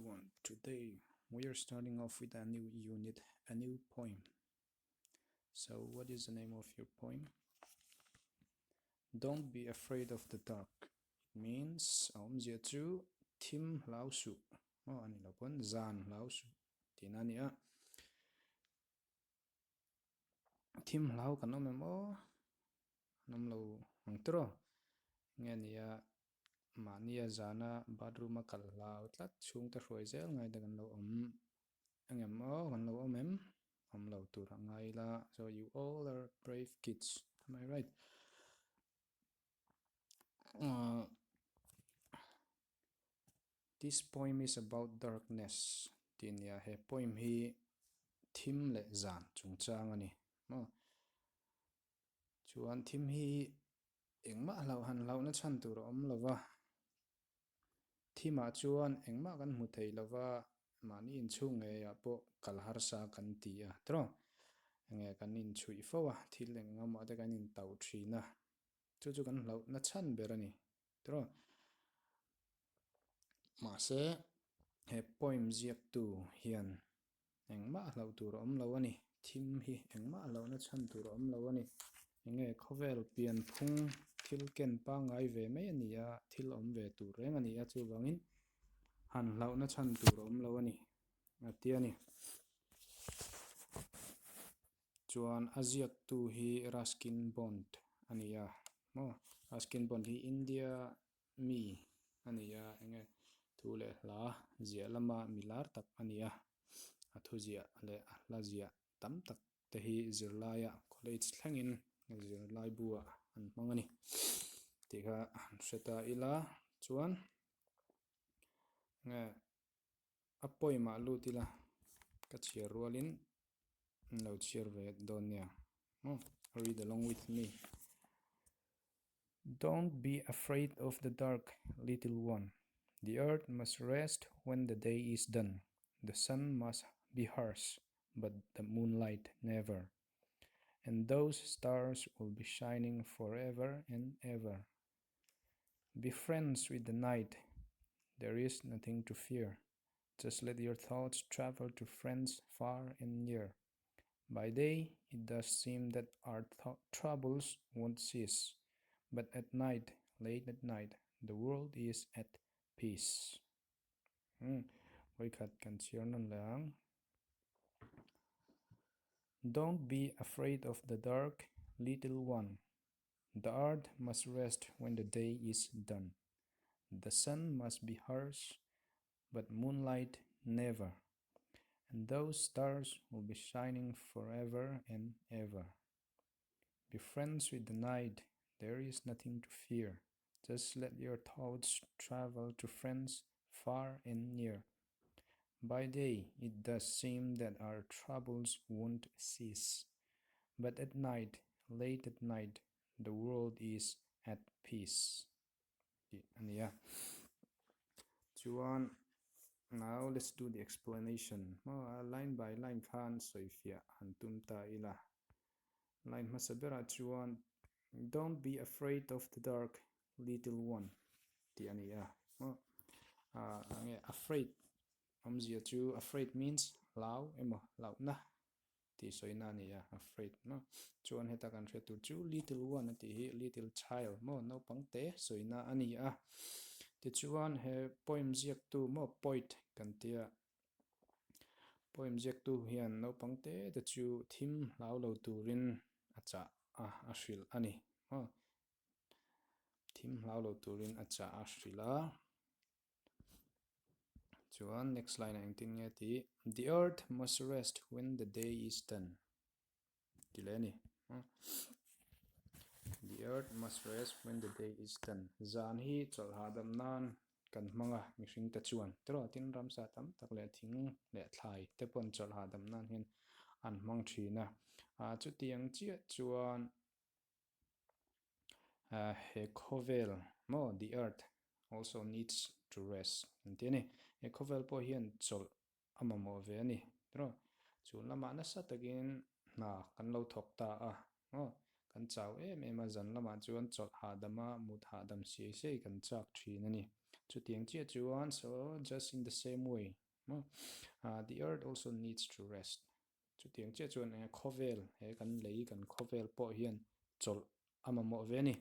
everyone. Today we are starting off with a new unit, a new poem. So what is the name of your poem? Don't be afraid of the dark. It means a awmzia chu thim hlau suh maw a ni lo pawn zan hlau suh tihna a ni a. Thim hlau kan awm em aw? An awm lo ang tawh. Nge nia Mahnia zana bathroom a kal hlau tlat chhungte hruai zel ngai te kan lo awm engem aw kan lo awm em? Awm lo tur a ngai ila so you all are brave kids am I right? Ahh This poem is about darkness tih nia he poem hi thim leh zan chungchang a ni maw chuan thim hi Engmah hlauh han hlauhna chhan tur a awm lo va, thimah chuan engmah kan hmu thei lo va, mahni inchhung ngeiah pawh kal harsa kan ti a tawh. Enge kan inchhuih fo a, thil eng engemaw te kan intauh thin a, chu chu kan hlauhna chhan ber a ni tawh. Mahse, he poem ziaktu hian Engmah hlauh tur a awm lo a ni. Thim hi engmah hlauhna chhan tur a awm lo a ni. Enge khawvel pianphung thil ken pangngai ve mai a ni a, thil awm ve tur reng a ni a, chuvangin han hlauhna chhan tur a awm lo a ni a ti a ni. Chuan a ziaktu hi Ruskin Bond a ni a maw? Ruskin Bond hi India mi a ni a, enge thu leh hla ziah lama mi lar tak a ni a, a thu ziah leh a hla ziah tam tak te hi zirlaia college thlengin zirlai bu ah an hmang a ni tih kha han hre ta ila chuan enge a poem ah lut ila ka chhiar rualin an lo chhiar ve dawn nia maw read along with me. Don't be afraid of the dark, little one. The earth must rest when the day is done. The sun must be harsh, but the moonlight never. And those stars will be shining forever and ever. Be friends with the night. There is nothing to fear. Just let your thoughts travel to friends far and near. By day, it does seem that our troubles won't cease, but at night, late at night, the world is at peace. Hmm. Vawikhat kan chhiar nawn leh ang. Don't be afraid of the dark, little one. The earth must rest when the day is done. The sun must be harsh, but moonlight never. And those stars will be shining forever and ever. Be friends with the night, there is nothing to fear. Just let your thoughts travel to friends far and near. By day, it does seem that our troubles won't cease. But at night, late at night, the world is at peace. Tih a ni a. Chuan, now let's do the explanation. Maw line by line khan sawifiah han tum ta ila. Line hmasa berah chuan Don't be afraid of the dark, little one tih a ni a. Maw ah enge afraid awmzia chu afraid means hlau emaw hlauhna tih sawina a ni a, afraid maw. Chuan heta kan hriat tur chu little one a tih hi little child maw naupang te sawina a ni a. Tichuan he poem ziaktu maw poet kan tia poem ziaktu hian naupang te te chu thim hlau lo turin a chah a a hrilh a ni maw. Thim hlau lo turin a chah a hrilh a. Chuan next line ah engtin nge tih The earth must rest when the day is done tih leh a ni. The earth must rest when the day is done. Zan hi chawlh hahdam nan kan hmang a mihring te chuan tiraw tin ramsa tam tak leh thing leh thlai te pawn chawlh hahdam nan hian an hmang thin a. Ah chutiang chiah chuan He khawvel maw the earth also needs to rest an ti a ni. He khawvel pawh hian chawlh a mamawh ve a ni tiraw. Chhun lamah nasa takin hna kan lo thawk ta a maw kan chau em em a zan lamah chuan chawlh hahdam a mut hahdam siai siai kan chak thin a ni. Chutiang chiah chuan, so just in the same way, maw, the earth also needs to rest. Chutiang chiah chuan eng khawvel, he kan lei kan khawvel pawh hian chawlh a mamawh ve a ni.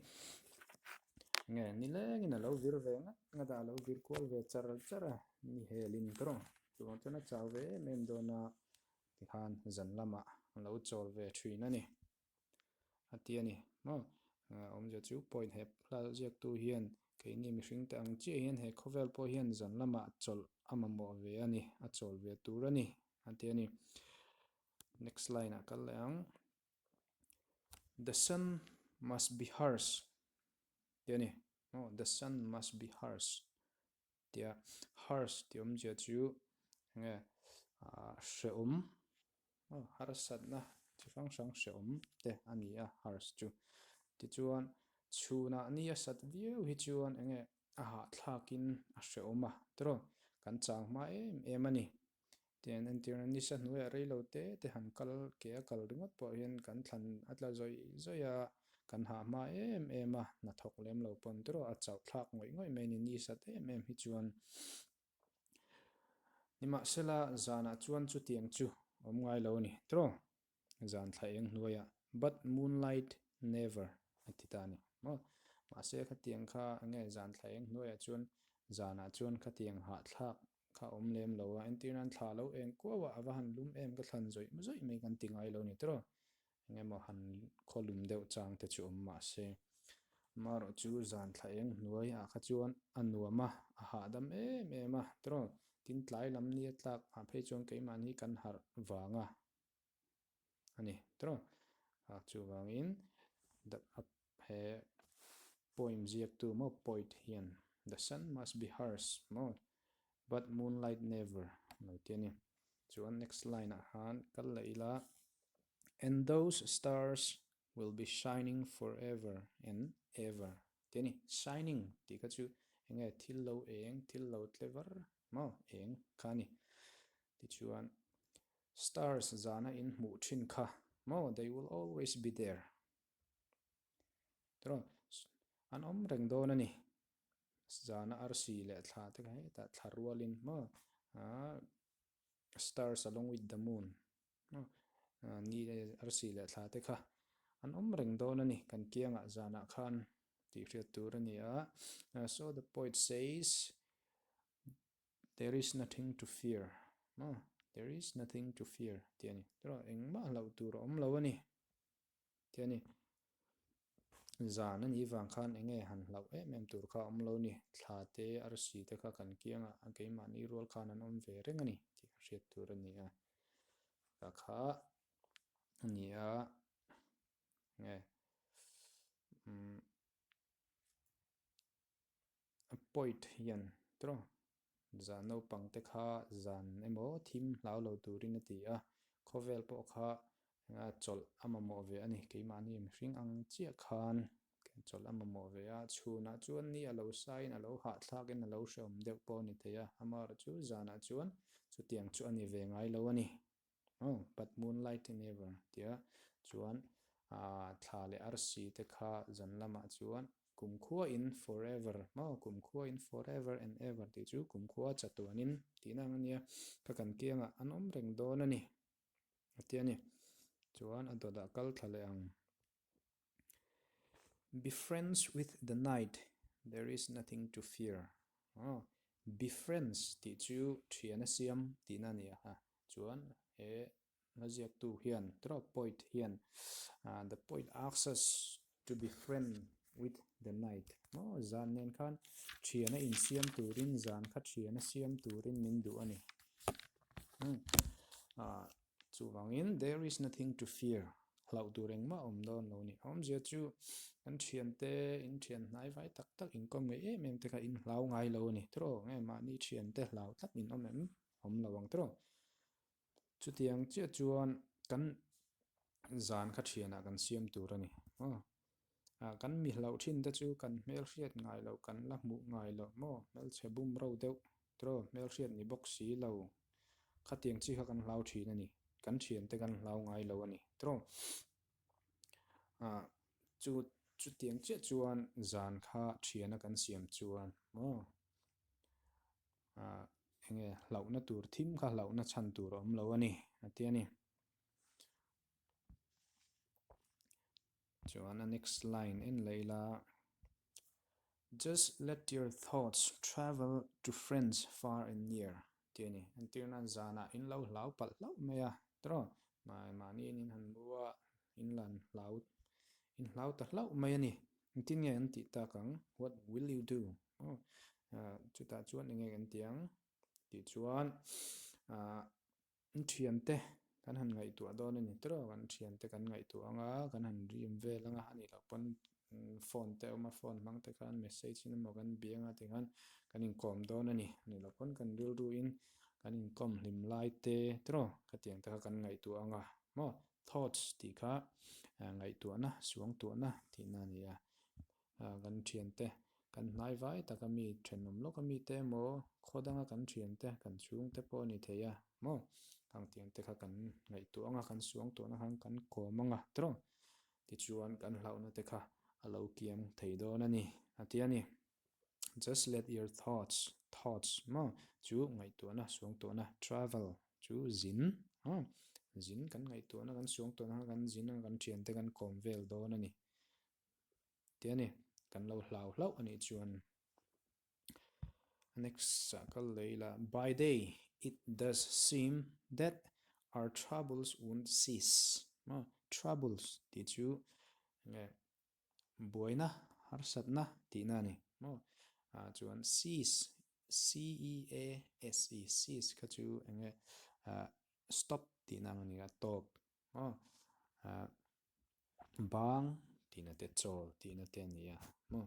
Enge nilengin a lo vir ve ngat ngat a, a lo vir kual ve char char a, ni helin ka rawng. Chuvang chuan a chau ve em em dawn a, tikhan zan lamah a lo chawl ve thin a ni. A ti a ni maw? Awmzia chu point he hla ziaktu hian keini mihringte ang chiah hian he khawvel pawh hian zan lamah chawlh a mamawh ve a ni, a chawl ve tur a ni a ti a ni. Next line ah kal leh ang. The sun must be harsh ti a ni maw? The sun must be harsh tia harsh tih awmzia chu enge hrehawm harsatna chi hrang hrang hrehawm te a ni a harsh chu. Tichuan chhunah ni a sat viau hi chuan enge a hahthlakin a hrehawm a tiraw kan chang hma em em a ni. Tian entirna nisa hnuaiah rei lo te te han kal ke a kal ringawt pawh hian kan thlan a tla zawih zawih a, kan hah hma em em a, hnathawk lem lo pawn tiraw a chauh thlak ngawih ngawih mai a ni nisa te em em hi chuan. Nimahsela zanah chuan chutiang chu awm ngai lo a ni tiraw zan thla eng hnuaiah but moonlight never a ti ta a ni maw. Mahse khatiang kha enge zan thla eng hnuaiah chuan zanah chuan khatiang hahthlak Kha awm lem lo a, entir nan thla lo eng kuau a, a va han lum em ka thlan zawih zawih mai kan ti ngai lo ni tiraw? Eng emaw han khaw lum deuh chang te chu awm mah se. Amaherawh chu zan thla eng hnuai ah kha chuan a nuam a, a hahdam em em a tiraw? Tin tlai lam ni a tlak ah phei chuan keimahni kan harh vang a a ni tiraw? Chuvangin he poem ziaktu maw poet hian the sun must be harsh maw but moonlight never a lo ti a ni. Chuan next line ah khan kal leh ila and those stars will be shining forever and ever tih a ni. Shining tih kha chu enge thil lo eng thil lo tle var maw eng kha a ni. Tichuan stars zana in hmuh thin kha maw they will always be there. Tiraw an awm reng dawn a ni. Zana arsi leh thla te kha hetah thla rualin maw ah stars along with the moon maw ni arsi leh thla te kha an awm reng dawn a ni kan kiangah zanah khan tih hriat tur a ni a. So the poet says there is nothing to fear maw there is nothing to fear tih a ni. Tiraw engmah hlauh tur a awm lo a ni. Ti a ni. Zan a nih vang khan eng nge han hlauh em em tur kha a awm lo ni. Thla te, arsi te kha kan kiangah a keimahni rual khan an awm ve reng a ni tih ka hriat tur a ni a. Ka kha a ni a, eng nge umm. A point hian tiraw zan naupang te kha zan emaw thim hlau lo turin a ti a, khawvel pawh kha enga chawlh a mamawh ve a ni, keimahni mihring ang chiah khan chawlh a mamawh ve a, chhunah chuan ni a lo sain a lo hahthlakin a lo hrehawm deuh pawh a ni thei a, amaherawh chu zanah chuan chutiang chu a ni ve ngai lo a ni. Aw, but moonlight never tia chuan ah thla leh arsi te kha zan lamah chuan kumkhua in forever maw kumkhua in forever and ever tih chu kumkhua chatuanin tihna ang a nia ka kan kiangah an awm reng dawn a ni a ti a ni. Chuan a dawtah kal thla leh ang. Be friends with the night, there is nothing to fear. Aw, be friends tih chu thian a siam tihna a ni a. Chuan he hla ziaktu hian tiraw poet hian the poet asks us to be friend with the night maw zan nen khan thian a insiam turin zan kha thian a siam turin min duh a ni. Chuvangin there is nothing to fear hlauh tur engmah a awm dawn lo a ni. Awmzia chu kan thiante in thian hnai vai tak tak inkawm ngei em em te kha in hlau ngai lo a ni tiraw nge mahni thiante hlau tlat in awm em? Awm lo ang tiraw. Chutiang chiah chuan kan zan kha thianah kan siam tur a ni. Aw ah kan mi hlauh thin te chu kan hmelhriat ngai loh kan la hmuh ngai loh maw hmelchhe bum ro deuh tiraw hmelhriat ni bawk si lo khatiang chi kha kan hlau thin a ni. Kan thiante kan hlau ngai lo a ni tiraw. Ah chu chutiang chiah chuan zan kha thiana kan siam chuan maw. Enge hlauhna tur thim kha hlauhna chhan tur a awm lo a ni, a ti a ni. Chuan a next line en leh ila, Just let your thoughts travel to friends far and near tih a ni. Entir nan zanah in lo hlau palh hlauh mai a, tiraw? Mahni in in han mu a, in lan hlau, in hlau ta hlauh mai a ni. Engtin nge an tih tak ang? What will you do? Aw, chutah chuan enge kan tih ang? Tih chuan, ah, An thiante kan han ngaihtuah dawn a ni tawh, kan thiante kan ngaihtuah ang a, kan han rim vel ang a, a nih loh pawn phone te a awm a, phone hmang te khan message in emaw kan bia ang a tikhan kan inkawm dawn a ni, a nih loh pawn kan rilru in kan inkawm hlim lai te tawh khatiang te kha kan ngaihtuah ang a maw thoughts tih kha ngaihtuahna suangtuahna tihna a ni a. Kan thiante, kan hnai vai taka mi thenawm lawk a mite emaw khaw danga kan thiante, kan chhungte pawh a ni thei a maw? Kang tiangte kha kan ngaihtuah anga, kan suangtuahna khan kan kawm anga tawng. Tichuan kan hlauhna te kha a lo kiam thei dawn a ni a ti a ni. Just let your thoughts, thoughts maw chu ngaihtuahna, suangtuahna, travel chu zin, zin kan ngaihtuahna, kan suangtuahna khan kan zin anga kan thiante kan kawm vel dawn a ni. Ti a ni, kan lo hlau hlauh a nih chuan next ah kal leh ila, By day it does seem that our troubles won't cease maw, troubles tih chu enge buaina, harsatna tihna a ni maw, ah chuan cease, C-E-A-S-E, cease kha chu enge ah stop tihna ang a ni a, tawp maw, ah. Bang tihna te chawl tihna te a ni a maw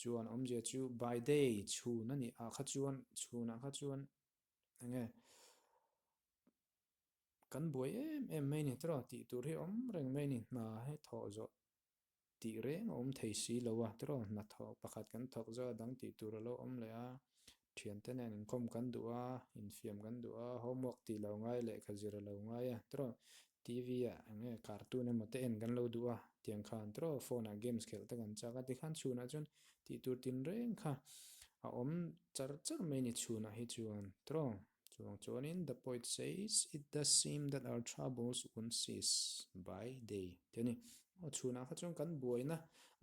chuan awmzia chu by day chhun a nih ah kha chuan chhunah kha chuan eng nge kan buai em em mai a ni tiraw tih tur hi a awm reng mai a ni hna hi thawh zawh tih reng a awm thei si lo a tiraw hna thawh pakhat kan thawk zawh a dang tih tur a lo awm leh a. Thiante nen inkhawm kan duh a, infiam kan duh a, homework tih lo ngai, lehkha zir a lo ngai a, tiraw? TV ah eng nge cartoon emaw te en kan lo duh a, tiang khan tiraw phone ah games khelh te kan chak a, tikhan chhunah chuan tih tur tinreng kha a awm char char mai a ni chhunah hi chuan tiraw? Chuvang chuanin the poet says it does seem that our troubles won't cease by day tih a ni. Aw chhunah kha chuan kan buaina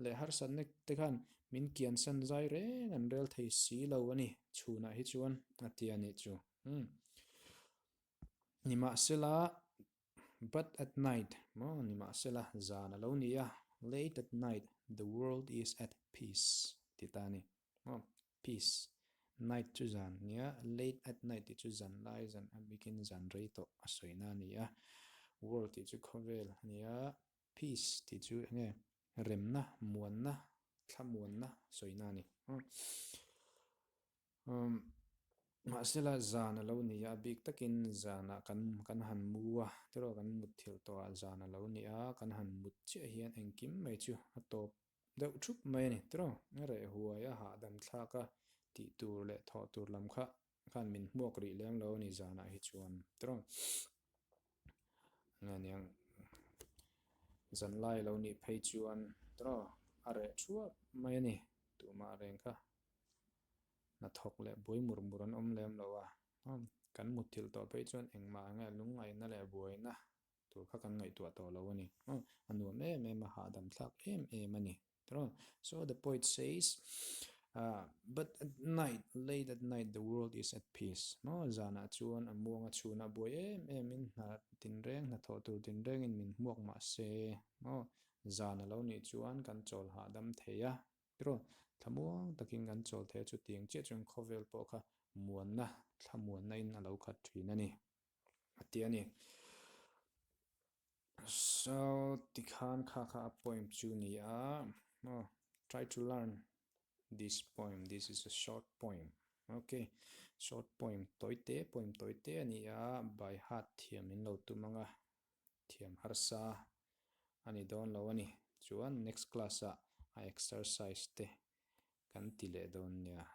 leh harsatna te khan Min kiansan zai reng an rel thei si lo a ni, chhunah hi chuan a ti a nih chu. Umm. Nimahsela, but at night, maw, nimahsela zan a lo ni a, late at night, the world is at peace ti ta a ni. Maw, peace, night chu zan nia, late at night tih chu zan lai zan a bikin zan rei tawh a sawina a ni a, world tih chu khawvel a ni a, Peace tih chu eng nge? Remna, muanna, thlamuanna sawina a ni. Mahsela zan a lo ni a, a bik takin zanah kan kan han mu a, tiraw kan mut thilh tawhah zan a lo ni a, kan han mut chiah hian engkim mai chu a tawp deuh thup mai a ni, tiraw? A reh huai a, hahdam thlak a, tih tur leh thawh tur lam kha khan min hmuak rih lem lo a ni zanah hi chuan tiraw nge niang zanlai lo nih phei chuan tiraw a reh thuap mai a ni tumah reng kha hnathawk leh buai mur mur an awm lem lo a kan mutthilh tawh phei chuan engmah nge lungngaihna leh buaina tur kha kan ngaihtuah tawh lo a ni. A nuam em em a, hahdam thlak em em a ni. So the poet says, But at night, late at night, the world is at peace. Maw zanah chuan a muang a chhunah buai em em in hna tinreng, hnathawh tur tinrengin min hmuak mah se, maw zan a lo nih chuan kan chawl hahdam thei a. Tiraw, thlamuang takin kan chawl thei a, chutiang chiah chuan khawvel pawh kha muanna, thlamuanna in a lo khat thin a ni. A ti a ni. So tikhan kha kha a poem chu ni a maw try to learn this poem this is a short poem okay short poem tawi te poem tawi te a ni a by heart thiam in lo tum ang a thiam harsa a ni dawn lo a ni chuan next class ah a exercise te kan ti leh dawn nia.